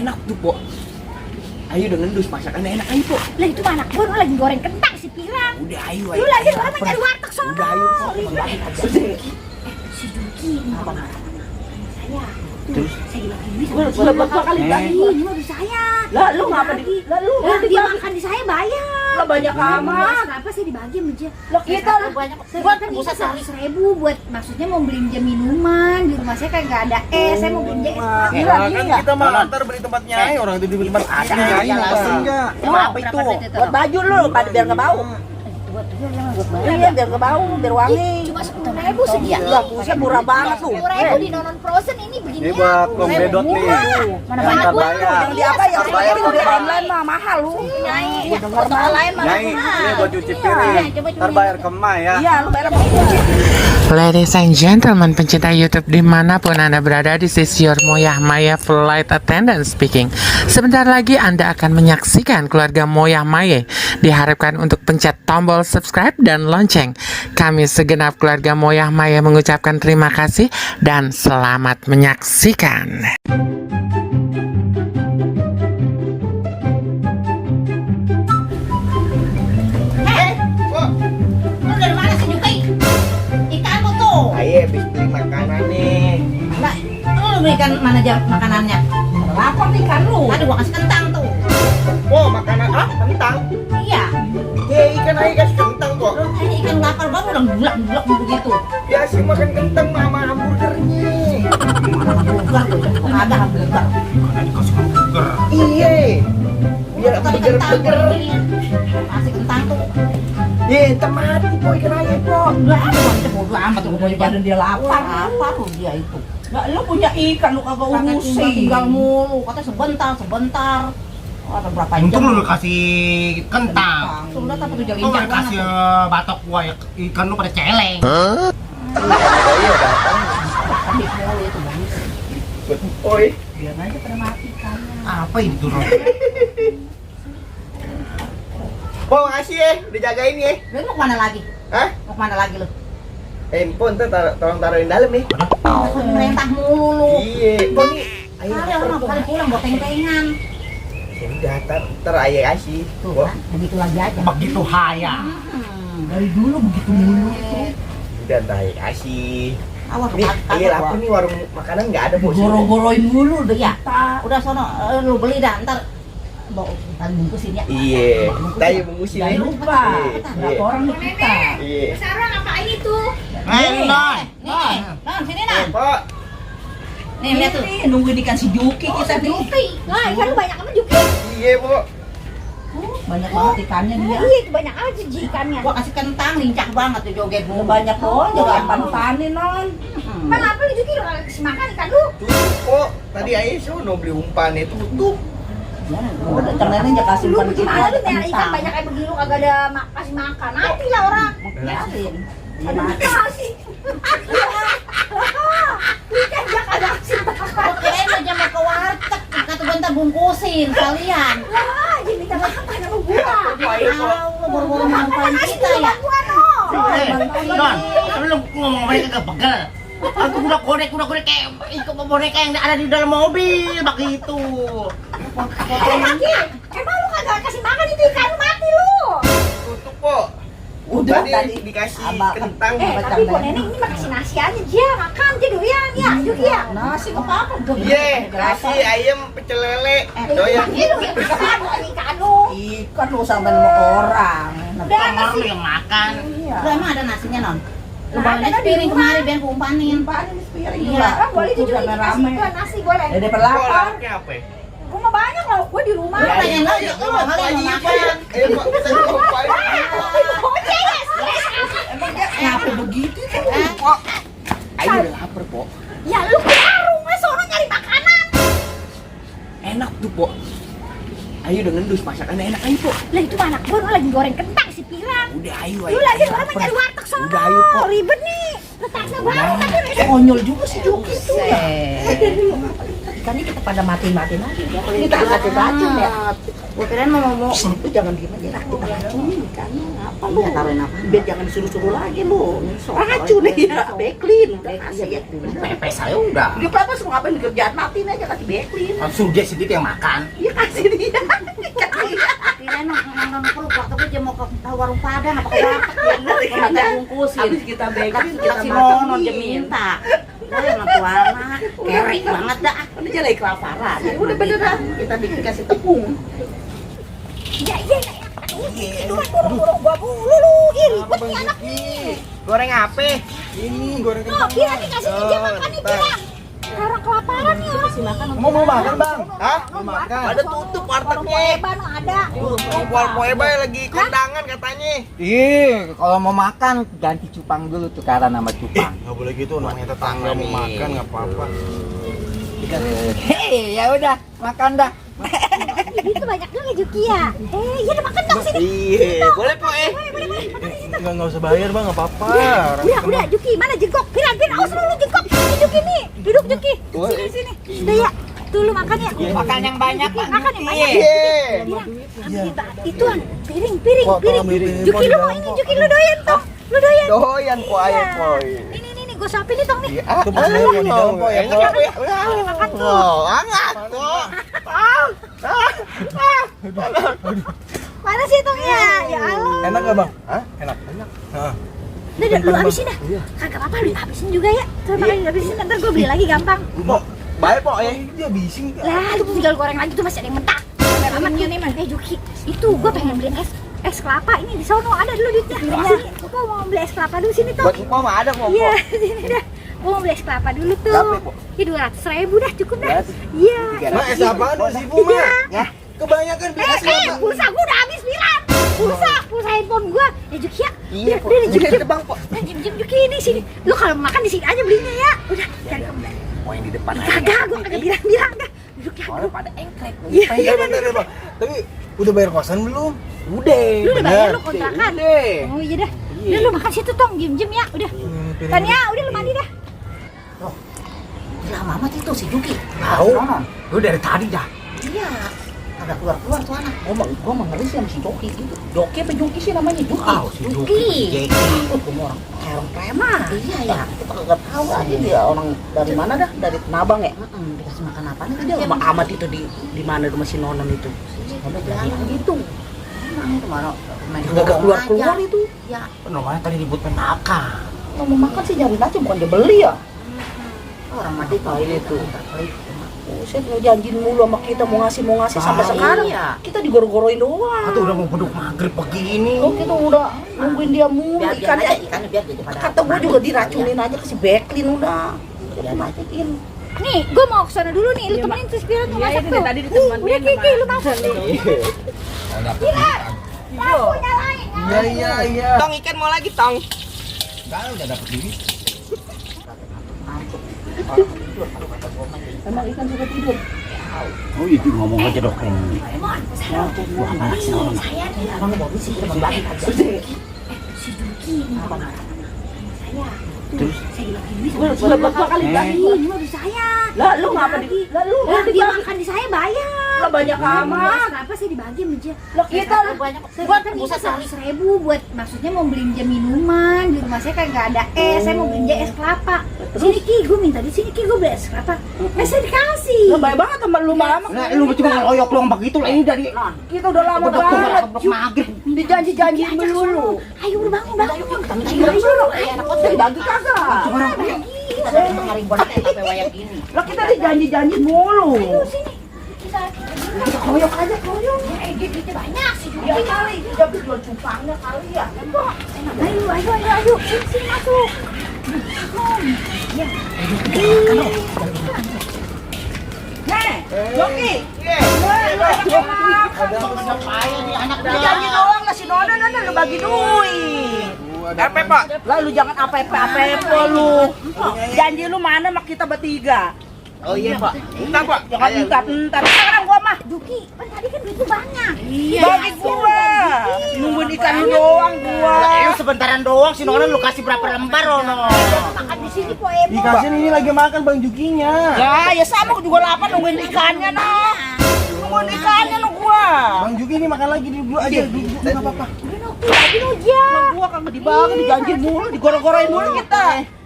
Enak tuh, Po. Ayo udah ngendus masakannya enak ayo, Po. Lah itu anak gua lu lagi goreng kentang si Pirang. Udah ayo. Lu lagi orang mencari warteg sono. Udah ayo, Po. Si Duki ini apa saya. Terus Saya dibagi Gua berapa kali bagi? ini mah udah saya. Lah lu ngapa di? Lah lu Lah dia makan di saya bayar. Lah banyak amat. Kenapa saya dibagi sama dia? Lah kita lu Banyak. Buat kan bisa 100.000 buat maksudnya mau beliin dia minuman di rumah saya kan nggak ada es. Saya mau beliin dia es. Gila, Kan gila. kita mah antar beli tempat Nyai, orang itu di tempat asing Nyai. enggak. Emang apa itu? Buat baju lu, biar nggak bau. Buat dia jangan buat bayar. Iya, biar nggak bau, biar wangi. Cuma 10.000 sedia. Lah, buset murah banget tuh. 10.000 di Nonon Frozen ini begini. Ini buat Komdedot nih. Mana banyak Ntar gua. bayar. Yang di apa yang Bayar seperti udah. di online mah mahal lu. Nyai. Dengar mahal lain mah. Nyai, ini buat cuci piring. Ntar bayar ke emak ya. Iya, lu bayar sama gua. Ladies and gentlemen, pencinta YouTube dimanapun Anda berada, this is your Moyah Maya Flight Attendant speaking. Sebentar lagi Anda akan menyaksikan keluarga Moyah Maya. Diharapkan untuk pencet tombol subscribe dan lonceng. Kami segenap keluarga Moyah Maya mengucapkan terima kasih dan selamat menyaksikan. Lu dari mana sih Juki? Ikanmu tuh. Ayo habis beli makanan nih. Nah, lu belikan mana aja makanannya? Lapar nih kan lu. Tadi gua kasih kentang tuh. Oh, makanan kentang. Iya. Ya ikan aja kasih kentang kok. Lu kayaknya ikan lapar banget udah gulak-gulak begitu. Ya sih makan kentang sama hamburgernya. Gulak tuh. Kok ada hamburger? Iya. Biar Tadi kentang burger-burger. kasih kentang tuh. Ya, entar mati po ikan aja po. Udah ada wanita bodo amat tuh Punya badan dia lapar. Apa tuh dia itu? Lah lu punya ikan lu kagak Kakek urusin. tinggal mulu, katanya sebentar. Oh, ada berapa jam? Untung lu kasih kentang. Sudah tapi tuh Lu lincah nggak banget. kasih batok gua ya, ikan lu pada celeng. Iya, datang. Tadi mulu itu bagus. Oi. Biar aja pada mati ikannya. Apa itu Ron? Po, makasih ya, udah jagain ya. Lu mau kemana lagi? Hah? Mau kemana lagi lu? Handphone tuh tolong taruhin dalam nih. Lu merintah mulu lu. Iya. Po nih. Ayo. Kali orang kali pulang bawa teng-tengan. Ya udah, ntar ayah kasih. Tuh Po. kan, begitu lagi aja. Begitu haya. Dari dulu begitu mulu. Udah ntar ayah kasih. Awas Nih, ayah lapar nih, warung makanan nggak ada po. Goro-goroin mulu udah Iya. kita. Udah sono lu beli dah ntar bawa tali bungkusin ya. Iya. Ntar ayah bungkusin Jangan ya. lupa. Iya. Berapa orang nih kita? Iya. Sarah ngapain itu? Non. Nih, sini nah. Po. Nih lihat tuh. Nih, nungguin ikan si Juki kita nih. Juki. Nah, ikan lu banyak amat Juki. Iya, Po. Banyak banget ikannya dia. Iya, itu banyak aja ikannya. Gua kasih kentang lincah banget tuh joget Udah mulu. banyak loh, jangan pan-panin non. Bang, apa lu Juki lu kasih makan ikan lu? Tutup, Po. Tadi ayah sono beli umpan itu tutup. Udah ternyata aja kasih Lu umpan gimana lu nyari ikan kentang. banyak kayak begini lu kagak ada kasih makan. Mati lah orang. Biarin. Dia Aduh, mati. kasih. Ikan dia kagak kasih makan. Kirain aja mau ke warteg, kata gua ntar bungkusin kalian. Wah, jadi minta makan sama gua. Lu buru-buru ngapain kita ya? Non, lu ngomong mereka gak pegel. Aku udah korek kayak ikut boneka yang ada di dalam mobil begitu. Emang lu kagak kasih makan itu ikan lu mati lu. Tutup, Po. Udah, Tadi tadi. dikasih Abang. kentang. Tapi Bu Nenek ini mah kasih nasi aja dia makan dia doyan ya, Juki ya. Nasi nggak apa-apa. Udah Iya, kasih ayam pecel lele. Doyan. Ini lu yang makan bukan ikan lu. Ikan lu sama sama orang. Udah Orang nasi. lu yang makan. Iya. Udah emang ada nasinya non. Lu Nah, bawain ada di piring rumah. kemari biar ku umpanin. Paling sepiring Iya, gila. kan boleh Udah juga dikasih rame. juga nasi boleh. Dede Po, berlapar. lauknya apa ya? Gua mah banyak loh, gua di rumah. Ya, Pengen ayo, lagi ayo, lu kali ayo, mau ayo, makan. Ayo, Pak, kita lupain. Emang dia kenapa begitu tuh? Po. Ayo udah lapar, Po. Ya lu ke warung, sono nyari makanan. Enak tuh, Po. Ayo udah ngendus masakannya enak ayo, Po. Lah itu anak gua lu lagi goreng kentang si Pirang. Udah ayo. Lu lagi orang mencari warteg sono. Udah ayo, Po. Ribet nih. Letaknya baru tapi Konyol juga sih Juki tuh ya. Ikannya kita pada mati-mati lagi. Kita kasih racun ya. Gua kirain mau Lu jangan diem aja lah, kita racunin kan. Apa lu? Iya, taruhin apa? Biar jangan disuruh-suruh lagi lu. Racun ya, backlin. Udah kasih ya. Pepe saya udah. Dia pepes mau ngapain kerjaan, matiin aja kasih backlin. Langsung dia sendiri yang makan. Iya kasih dia. kirain nongkrong perut waktu gua mau ke warung Padang apa ke warteg ya. Kita bungkusin. Habis kita backlin, Kita si Nonon dia minta. Wah, emang tuh anak kerek banget dah. Ini aja lagi kelaparan. Ya udah beneran, kita bikin kasih tepung. Iya. Dorong babu lu iri buat nih anak nih. Goreng apa? Ini goreng Oh, Bira dikasih meja makan nih, Bira. Orang kelaparan nih orang. Mau makan bang? Hah? Mau makan? Ada tutup wartegnya. Hebat ada. Poe-poe lagi kondangan katanya. Iya, kalau mau makan ganti cupang dulu tuh karena nama cupang. Nggak boleh gitu, namanya tetangga mau makan nggak apa-apa. Hei, ya udah makan dah. Itu banyak dong ya Juki ya. Iya udah makan dong sini. Iya, boleh Poe. Nggak usah bayar bang, nggak apa-apa. Udah Juki, mana jengkok? Bira, awas lu jengkok. Ini Juki nih. Duduk Juki. Sini. Udah ya. Tuh lu makan ya. Makan yang banyak pak. Makan yang banyak. Iya. Ituan, piring. Juki lu mau ini, Juki lu doyan toh. Lu doyan. Doyan Poe, Poe. Ini gue suapin nih tong nih. Tuh masih mau di dalam Poe. Makan tuh. Hangat tuh. Mana sih tongnya? Ya Allah. Enak nggak bang? Hah? Enak. Udah lu habisin dah. Kagak apa-apa lu habisin juga ya. Coba makan habisin ntar gue beli lagi gampang. Baik Poe. Dia bising. Lah, lu tinggal goreng lagi tuh masih ada yang mentah. Amatnya nih, Mas. Juki, itu gue pengen beli es kelapa ini di sono ada dulu duitnya. Sini, gue mau beli es kelapa dulu sini tuh. Buat Mpok mah ada Mpok. Iya, sini dah. Gue mau beli es kelapa dulu tuh. Berapa, Po? Ya 200.000 dah cukup dah. Iya. Mak, es apaan dong sih Bu, Mak? Ya. Kebanyakan beli es kelapa. Pulsa gue udah habis Miran. Pulsa handphone gue. Ya Juki ya. Iya, Po. Udah Juki. Bang, Po. Jim Juki ini sini. Lu kalau makan di sini aja belinya ya. Udah, cari kembali. Oh, yang di depan aja. Kagak, gue kagak bilang dah. Duduk ya. Soalnya pada engklek. Iya. Bentar ya bang. Tapi udah bayar kosan belum? Udah. Lu udah bayar lu kontrakan? Udah. Oh iya dah. Udah lu makan situ tong, Jim ya. Udah. Tania, udah lu mandi dah. Lama amat itu si Juki. Tahu. Lu dari tadi dah. Iya. Agak keluar tuh anak. Gua mah ngeri sih sama si Joki gitu. Joki apa Juki sih namanya? Juki. Si Juki. Oh, gua orang kayak orang preman. Iya ya. Kita kagak tahu aja dia orang dari mana dah? Dari Nabang ya? Dikasih makan apa nih Dia sama Amat itu di mana rumah si Nonon itu. Udah jalan gitu. Emang itu mana main Nggak keluar itu. Ya. Namanya tadi ribut makan. Kalau mau makan sih nyari aja bukan dia beli ya. Orang mati tahu itu. Buset, mau janjiin mulu sama kita mau ngasih sampai sekarang. Iya. Kita digoro-goroin doang. Atau udah mau beduk maghrib begini. Oh, kita udah nungguin dia mulu. Ikannya biar jadi pada. Kata gue juga diracunin aja kasih backlin udah. Udah matiin. Nih, gue mau kesana dulu nih. Lu temenin Trispiran tuh masak tuh. Tadi udah Kiki, lu masak nih. Kira. Lampu nyalain. Iya. Tong ikan mau lagi tong. Udah dapet duit. Emang ikan suka tidur. Oh itu ngomong aja dong. Emang bagus sih kita bagi aja. Si Juki ini apa? Saya. Terus? Udah berapa kali bagi? Ini mah saya. Lah lu ngapa di? Lah lu Lah dia makan di saya bayar. Lah banyak amat. Kenapa saya dibagi sama dia? Lah kita banyak. Buat kan bisa 100.000 buat maksudnya mau beliin dia minuman di rumah saya kan nggak ada es. Saya mau beliin dia es kelapa. Sini Ki, gue minta di sini Ki gue beli es kelapa. Saya dikasih. Lah baik banget teman lu lama. Nah, lu cuma ngeroyok doang begitu lah ini dari Kita udah lama banget. maghrib. Dijanji-janjiin dulu. Ayo udah bangun. Kita minta dulu. Enak banget bagi kagak. Kita dari kemarin boneka sampai wayak gini. Lah kita dijanji-janji mulu. Ayo sini. Kita Koyok aja koyok. duitnya banyak sih. Ya kali, dia jual cupangnya kali ya. Ayo. Sini masuk. Ya. Joki. Janji doang lah si Nono lu bagi duit. Apa Pak? Lah lu jangan apa-apa lu. Janji lu mana sama kita bertiga. Oh iya Pak. Entar Pak. Jangan entar. Sekarang gua mah Juki, kan tadi kan duit tuh banyak. bagi gua. Nungguin ikan lu doang gua. Sebentaran doang si Nono lu kasih berapa lembar Rono? Makan di sini po Emo. Dikasih ini lagi makan Bang Jukinya. Ya sama juga lapar nungguin ikannya nah. Nungguin ikannya lu gua. gua. Bang Juki ini makan lagi dulu aja, dulu enggak apa-apa. Gua kagak dibangun, dijanjin mulu, digoreng-goreng mulu kita.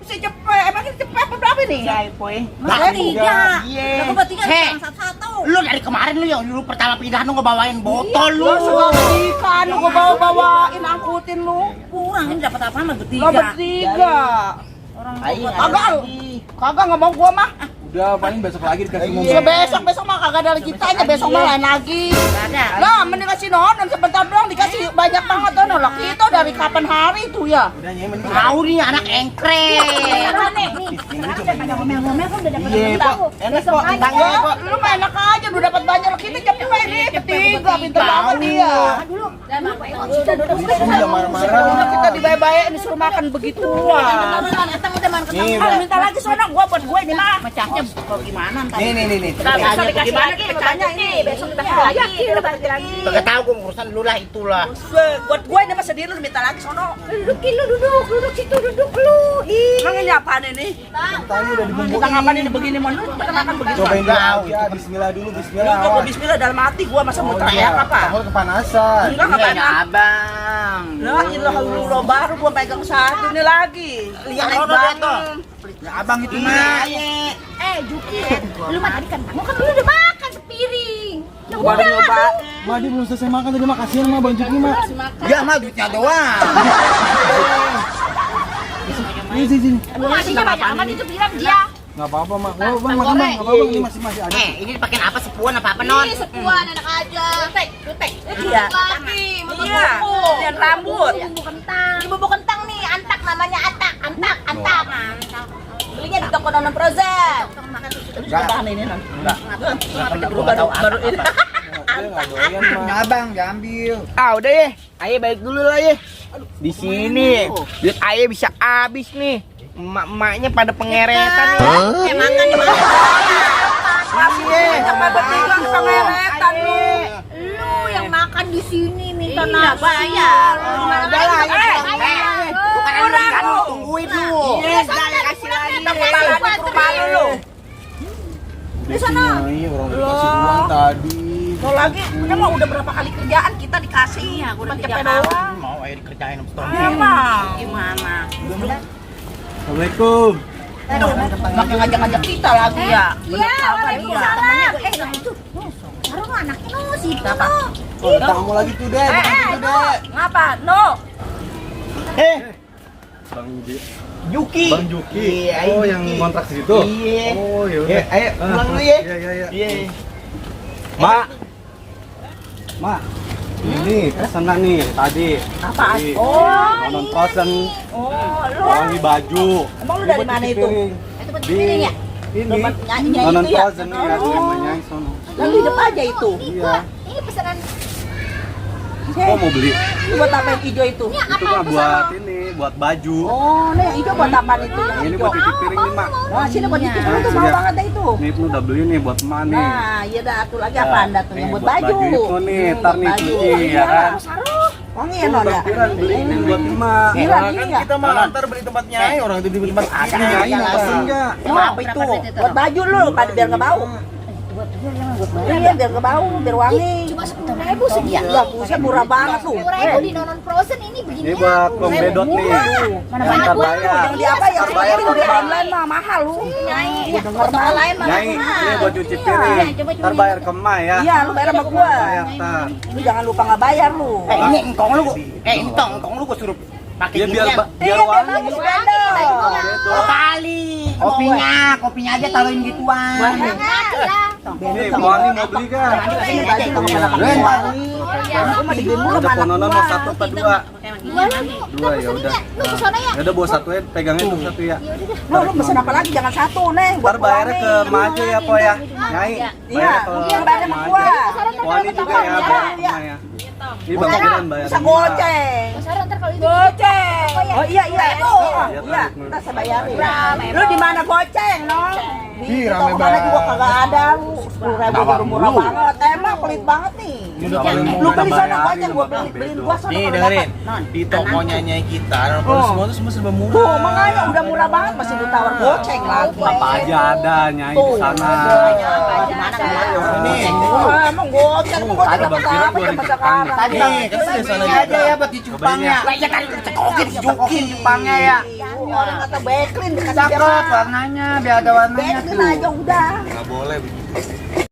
Si cepet, emang ini cepet apa berapa nih? Ya, poe. Bertiga. Iya. Aku bertiga Heh. jangan satu-satu. Lu dari kemarin lu yang pertama pindah lu ngebawain botol lu. Ikan lu gua bawa-bawain angkutin lu. Kurang ini dapat apa mah Lo bertiga. bertiga. Orang Ayo, Kagak lu. Kagak nggak mau gua mah. Udah paling besok lagi dikasih Ya mobil. besok mah kagak ada kitanya, besok mah lain lagi. ada. Lah, mending kasih nonon sebentar doang dikasih banyak banget tuh nolak itu dari kapan hari tuh ya. Udah nyai mending. Tahu nih anak engkreng. Nih, ngomel-ngomel kan udah dapat Iya, Pak. Enak kok. Ya, lu mah enak aja udah dapat banyak kita cepet nih ketiga pinter banget dia. dulu. Sudah duduk. Udah marah-marah. Kita dibayar disuruh makan begituan. Nih, Ah, minta lagi soalnya gua buat gue ini mah. Mecahnya gimana ntar? nih. Besok dikasih lagi pecahnya ini. Besok dikasih lagi. Kagak tahu gua urusan lu lah itulah. Buat gue ini mah sendiri lu minta lagi sono. Duduk situ duduk lu. Emang ini apaan ini? Tadi udah dibumbuin. Kita ngapain ini begini mau lu kita makan begitu. Cobain dulu. Ya, bismillah dulu, Lu bismillah. kok bismillah dalam hati gua masa mau teriak apa? Takut kepanasan. Enggak Ini hanya apa-apa. abang. Lah, ilah baru gua pegang satu ini lagi. Lihat Sono banget. tuh. Ya abang itu mah. Juki, lu mah tadi kan kamu kan lu udah makan sepiring. Ya Gua udah nyoba. Ma, dia belum selesai makan tadi, makasih ya, Ma, Bang Juki, Ma. Ya mah duitnya doang. Sini. Lu ngasihnya banyak amat itu bilang dia. Enggak apa-apa, Ma. Oh, Bang, makan, Bang. Enggak apa-apa, ini masih ada. Ini pakai apa sepuan apa non? Ih, sepuan anak aja. Jutek. Iya. Lagi, Iya. Lihat rambut. Bumbu kentang. Ini bumbu kentang nih, antak namanya antak. Belinya di toko Nonon Frozen. Enggak. Bahan ini non. Enggak. Baru ini. Dia enggak doyan, Ma. Abang, ambil. Ah udah ya, Aye balik dulu lah ya. Di sini duit Aye bisa habis nih. Emak-emaknya pada pengeretan nih. Makan di mana? Masih sama bertiga pengeretan lu. Lu yang makan di sini minta Iya, nasi. bayar. Gimana Udah lah, bayar? Kurang lu tungguin lu. Yes, kasih lagi. Kepala di rumah lu. Di sana. Orang udah kasih uang tadi. Kalau lagi, ini mah udah berapa kali kerjaan kita dikasih. Iya, gua udah Cuma 3 cepet kali. doang. Mau air dikerjain sama Stormy. Emang. Gimana? Assalamualaikum. Makin ngajak-ngajak kita lagi ya. Iya, Iya. waalaikumsalam. Itu. Baru anaknya no sih. Apa? Oh, kamu lagi tuh, Dek. Gitu, Dek. Ngapa? No. Bang Yuki. Bang Juki. Iya, Oh, Juki. yang kontrak situ. Iya. Oh, ya Ya, udah. ayo pulang dulu ya. Iya. Iya. Mak. Mak. Ini pesanan nih tadi. Apaan? Tadi. Oh, Nonon Frozen. oh, lu. Wangi baju. Emang lu dari mana itu? Itu buat piring ya? Ini. Nyanyinya Nonon itu ya? Frozen nih lagi namanya yang sono. Lalu hidup aja itu. Iya. Ini pesanan. Kok mau beli? Itu buat apa yang hijau itu? Itu mah buat ini, buat baju. Oh, nih yang hijau buat apa itu? Yang Ini hijau. buat cuci piring nih, Mak. Wah, sini buat cuci piring Nah, tuh mau sini. banget dah itu. Nih itu udah beli nih buat emak nih. Nah, iya dah atuh lagi apa anda tuh yang Nih, buat baju. itu nih, ntar nih baju. cuci ya kan. Wangi ya non ya? Pikiran beli ini buat emak. Gila, gila. Kita mah antar beli tempat nyai, orang itu beli tempat Ada, ini nyai ada, ngasih ada. enggak? Emang apa itu? Buat baju lu, pada biar nggak bau. Iya, biar nggak bau, biar wangi. Cuma 10.000 segitu. Ya, buset murah banget tuh. 10.000 di Nonon Frozen ini begini. Ini buat Bang Bedot nih. Mana Ntar banyak bayar. yang di apa ya? Ntar bayar Yang di online mah mahal lu. Nyai. Gua denger mah lain mah Nyai, mahal. ini buat cuci piring. Ntar bayar ke emak ya. Iya, lu bayar sama gua. Bayar ntar. Lu jangan lupa nggak bayar lu. Ini engkong lu. Ini engkong lu gua suruh pakai Ya biar ginian. Iya, biar bagus Bedot. Oh, kali. Kopinya aja taruhin gituan. Nih, Wani mau beli kan? Ini baju sama kepala Ren, Gua mah digini mulu ada sama anak pononon gua. mau satu apa dua? Dua ya Lu udah. kesana ya? Ya udah bawa satu ya, pegangnya tuh satu ya. Lu pesen apa lagi? Jangan satu, Neng. Ntar bayarnya ke emak aja ya, Po ya. Nyai, Iya, bayarnya ke bayarnya sama emak gua. aja. Wani juga ya, bayar ke emak ya. Ini Bang Firan bayar. Bisa goceng. Sarah ntar kalau itu. Goceng. Oh iya iya. Oh, Iya, iya. tarik. Ntar saya bayarin. Lu di mana goceng, no? Di rame toko mana banget. juga kagak ada lu. 10.000 baru murah banget. Emang pelit banget nih. Lu beli sana goceng, gua beliin gua sana. Nih kalau dengerin, dapat. Non. di tokonya nyai kita, Oh. semua tuh semua serba Tuh, murah. makanya udah murah banget masih ditawar goceng lagi. Apa aja ada nyai di sana. Di mana? Nih. Emang goceng. Jangan mau dapat apa zaman sekarang. Tadi aja ya buat dicupangnya. Lah ya tadi cekokin Jokin cupangnya ya. Orang kata backline dikasih Cakep warnanya, biar ada warnanya backline tuh. aja udah. Nggak boleh begitu.